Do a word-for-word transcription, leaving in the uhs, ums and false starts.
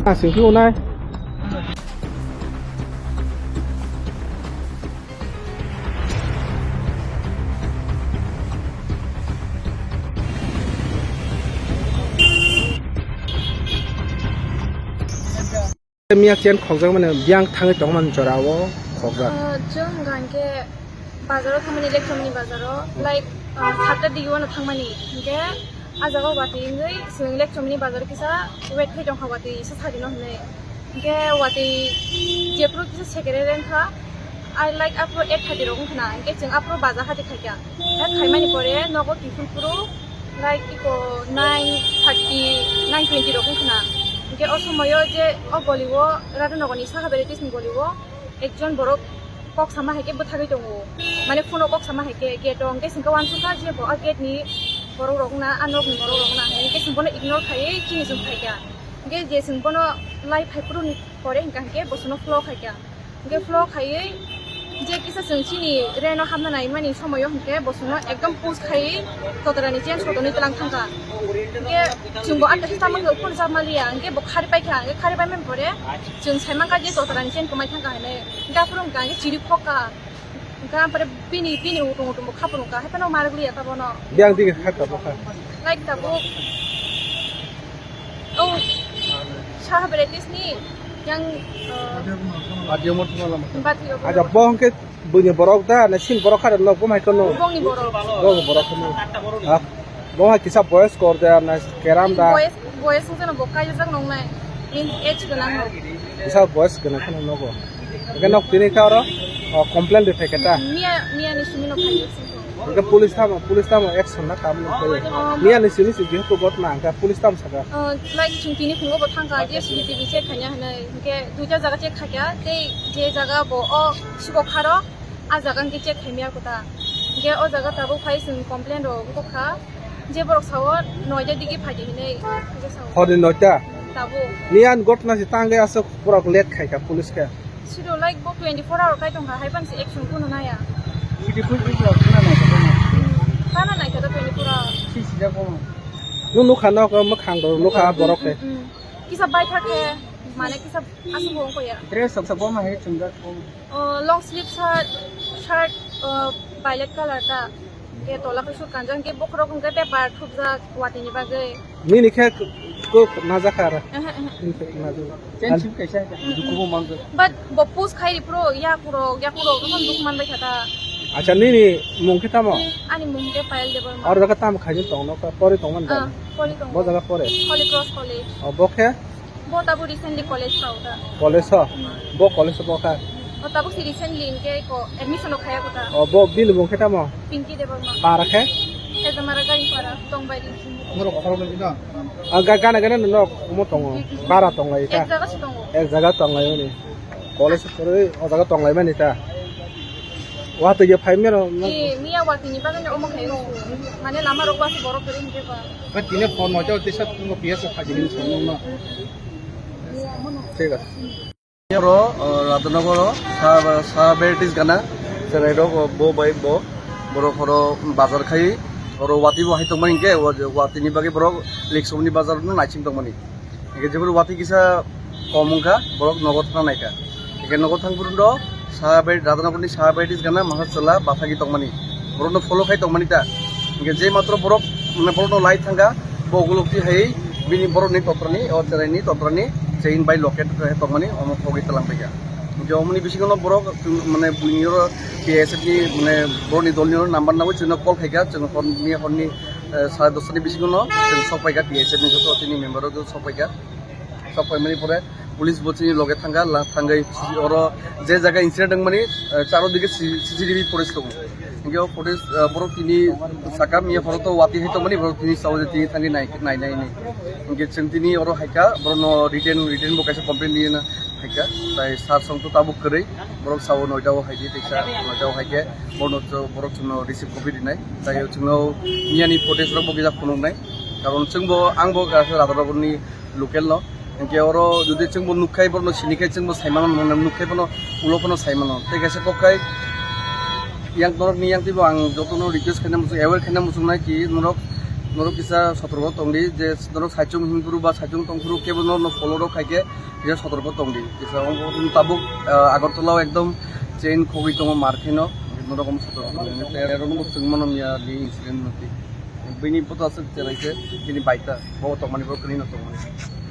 Asing khe unai. Miya chen khokjak mani biyang thangwi tongmani jora o khokjak. Ah, chwng hwnkha hwnkhe bazaro thangmani, Lekchomani bazaro, like, ah, satta digi wano thangmani, hwnkhe ah jaga watwi wngwi chwng Lekchomani bazaro kisa wait khai tongkha, watwi se sarino hwnwi. Hwnkhe watwi jephuru kisa second rank kha, ah, like, aphuru eight thirty rok wngkha na, hwnkhe chwng aphuru baza hati khaikha. Hwnkhe khaimani pore nogo kiphilphuru, like, iko nine thirty, nine twenty rok wngkha na. Hwnkhe o somoyo je o goli o, Radhanagorni saka varieties ni goli o, ekjon borok kok sama hai khe bwthagwi tongo, mane phone o kok sama hai khe gate o, hwnkhe chwngkhe uansukha je bo a gate ni borok rok na, a nok ni borok rok na, hwnkhe chwng bono ignore khaiwi chini chwng phaikha. Hwnkhe je chwng bono lai phaiphuru ni pore hwnkha hwnkhe bo chwngno follow khaikha. Hwnkhe follow khaiwi je kisa chwng chini reno hapna naimani somoyo hwnkhe bo chwngno ekdom push khaiwi totorani chain sotoni twlang thangkha. Hwnkhe chwngbo ah kaisa tamo khe uphuru chapmaliya, hwnkhe bo khari paikha, hwnkhe khari paimani pore chwng saimankha je totorani chain kwmai thangkha hinwi. Hwnkhe aphuru hwnkha hwnkhe chiri khokha. Hwnkhe ampore bini, bini utung utung bo khapur wngkha, haiphano marwk liya ta bono. Biyang dige kha tabuk kha. Like tabuk. Oh, saha varieties ni yang, uh, Bati omor tuma lama. Bati omor. Aja bo hwnkhe buini borok da, na sin borok kha da nok bo mai kono. Bongni borok. Bongni borok kono. Ha? Bo hai kisa boys kor da, na keram da. Boys, boys wngkha no bo kaijak nongnai. Min age gwnang no. Kisa boys gwnang kheno nogo. Hwnkhe nok tini kha oro, o, complain rwphai khe ta? Miya, miya ni simi no phai. Hwnkhe police tamo, police tamo action na kam nung phai. Miya ni simi si jehetu ghotna hwnkhe police tamo saka. O, like, chwng tini phungo bo thangkha je C C T V check khaina hinwi. Hwnkhe duita jaga check khaikha, tei je jaga bo o siko kharo, a jaga hwnkhe check khaimya kota. Hwnkhe o jaga tabuk phai chwng complain rok wngkha. Je borok sao noida digi phaidi hinwi, je sao. Horni noita? Tabuk. Miyan ghotna se tangwi aswk borok late khaikha police khe. Siro like bo twenty-four hour kai tongkha, hai phano se action kuno naya. Sidi pui pui borok khana naikha tongma. Khana naikha to twenty-four hour. Si sijak bo. Nung nukha nok mwkhang rok nukha borok khe. Mm, mm, mm. Kisa baithak khe, mane kisa aswk bo wngkha ya. Dress rok sa bo ma hai chumjak bo. O, long sleeve shirt, shirt, o, violet colour ta. Hwnkhe tola kusu kanjak, hwnkhe bokhorok hwnkhe paper thupjak watini bagwi. Nini khe ko najak kha aro. Ehe, ehe. Nini khe najak. Chen sip kaisa, dukhu bo manjak. But bo push khai ripro, yakurok, yakurok, tokon dukhu manbai kha ta. Acha, nini mung khe tamo? Ani mung khe Payal Debbarma. Aro jaga tamo khaijak tongno, pori tongmani da? Ah, pori tongo. Bo jaga pore? Holy Cross College. O, bo khe? Bo tabuk recently college sao da. College o? Hmm. Bo college o bo kha? O tabuk si recently hwnkhe ko admission rok khaya kota. O, bo bini mung khe tamo? Pinky Debbarma. Para khe? Ezamara Garipara, Tongbairi. A, ga-, gana gana no nok omo tongo. Bara tonglai ta? Ek jaga se tongo. Ek jaga tonglai mani. College o pore o jaga tonglai mani ta? Watwi ya phai mero. Ni, miya watwi ni bagwi omo khai o. Mane lama rok ba se borok kwrwi hwnkhe ba. Ba tini phone no jao tisa phone no P S o khai dini phone no. Thik ase. Oro, o, Radhanagar o sa, sa varieties gana. Chwrai rok, o, bo bai bo. Borok oro bazar khai. Oro watwi bo hai tongmani hwnkhe, o, watwi ni bagwi borok Lekchomani bazar no naising tongmani. Hingke jeboni watwi kisa kom wngkha, borok nogo thangna naikha. Hingke nogo thangphuru no saha bai, Radhanagarni saha bai tis gana masa chwla bathagwi tongmani. Borokno follow khai tongmani ta. Hingke je matro borok, mane, borokno lai thangkha, bo ukulukti hai bini borokni totrani, o chwraini totrani chain bai locket khe tongmani, omo thogwi twlang paikha. Hingke omoni bisingo no borok, mane, buini oro T S F ni, mane, borokni dolni oro number nangwi chwngno call khaikha, chwng horni, horni eh, sare dosta ni bisingo no chwng sok paikha, T S F ni joto chini member rok joto sok paikha. Sok paimani pore police bo chini loge thangkha, la-, thangwi oro je jaga incident wngmani, eh, charo dige C-, C C T V footage tongo. Hingke o footage, eh, borok tini saka miya phoro to watwi hai tongmani, borok tini sao je tini thangwi nai, nai, nai, nai. Hingke chwng tini oro haikha, borok no written, written bo kaisa complaint rina haikha. Tai sar song to tabuk kwrwi, borok sao noita o haidi, teisa noita o haikhe, borok no, borok chwngno receive copy rinai. Tai chwngno miyani footage rok bo kisa phunuknai. Karon chwngbo, angbo kaisa Radhanagorni local no. Hingke oro jodi chwngbo nukkhai, borokno sinikhai, chwngbo saimano, nukkhai bono, ulo phano saimano. Tei kaisa kokkhai, Yang norok ni yang twibo ang jotono request khaina muchung, aware khaina muchung nai ki norok, norok kisa sotorko tong di, je norok saichung himphuru ba saichung tongphuru kebo norokno follow rok khai khe kisa sotorko tong di. Kisa tabuk, ah, Agartala o ekdom chain khogwi tongo mar khaino, norok sotorko tong di. Tei ero no chwng mano miya ni incident no twi. Bini photo aswk cherai khe bini baita bo tongmani bo kwrwi no tongmani.